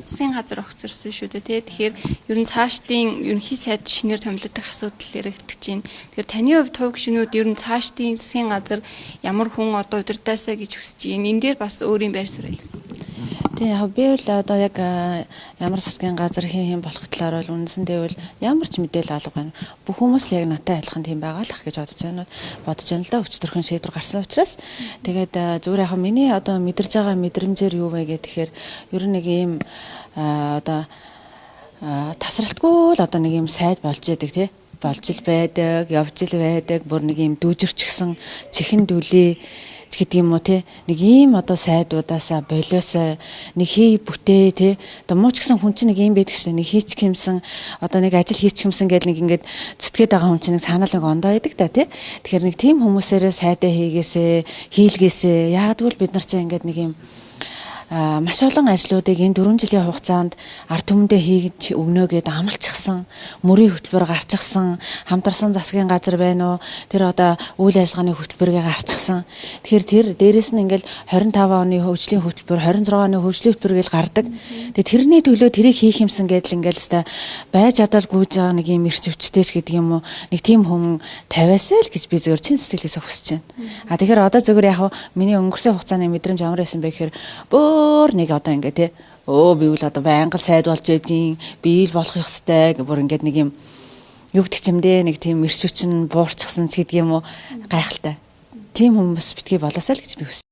Засгийн газар огцорсон шүү дээ, тий. Тэгэхээр ер нь цаашдын ерөнхий сайд шинээр томилогдох асуудал яригдчих чинь. Тэгэхээр таны хувьд хувь гишүүнүүд ер нь цаашдын засгийн газар ямар хүн одоо удирдаасаа гэж хүсэж байна? Энэ дээр бас өөрийн байр суурь. Тийм, яг би бол одоо яг ямар засгийн газар хин хин болох талаар бол үндсэндээ бол ямар ч мэдээлэл алга байна. Бүх хүмүүс л яг надтай адилхан тийм байгаа л ах гэж бодож байна. Бодож байна л да, өчтөрхөн шийдвэр гарсан учраас. Тэгээд зүгээр яг миний одоо мэдэрж байгаа мэдрэмжээр юу вэ гэхээр ер нь нэг ийм одоо тасралтгүй л одоо нэг ийм сайд болж яадаг, тий, болж ил байдаг, явж ил байдаг, бүр нэг ийм дүүжирчгсэн чихэн дүлий гэдэг юм уу, те, нэг ийм одоо сайдуудаасаа болиосоо нэг хий бүтээ, те. Одоо муу ч гэсэн хүн чинь нэг ийм байдаг шээ, нэг хийчих юмсан, одоо нэг ажил хийчих юмсан гэл нэг ингээд зүтгээд байгаа хүн чинь нэг цаанаа л нэг ондоо байдаг та, те. Тэгэхээр нэг тийм хүмүүсээрээ сайдаа хийгээсээ, хийлгээсээ. Яагадгүй бид нар чинь ингээд нэг ийм маш олон ажлуудыг энэ 4 жилийн хугацаанд ард түмэндээ хийж өгнө гэд амлчихсан, мөрийн хөтөлбөр гарчихсан, хамтарсан засгийн газар байна уу? Тэр одоо үйл ажиллагааны хөтөлбөрийг гарчихсан. Тэгэхээр тэр дээрэс нь ингээл 25 оны хөгжлийн хөтөлбөр, 26 оны хөгжлийн хөтөлбөр гэж гардаг. Тэгээ тэрний төлөө тэрийг хийх юмсан гэдэл ингээл өстой байж чадал гүйж байгаа нэг юм эрч хүчтэй ч гэдэг юм уу? Нэг тийм хүн тавиасаа л гэж би зөвөр чин сэтгэлээсээ хүсэж байна. А тэгэхээр одоо зөвөр яг миний өнгөрсөн хугацааны мэдрэмж ямар байсан бэ гэхээр өөр нэг одоо ингээ те, өө би үл одоо байнга сайд болж байдгийн, би ил болох ёстой гэх бүр ингээд нэг юм юу гэдэг ч юм дээ, нэг тийм эрч хүчин буурчихсан ч гэдэг юм уу, гайхалтай. Тийм хүмүүс битгий болоосаа л гэж би хүсэж.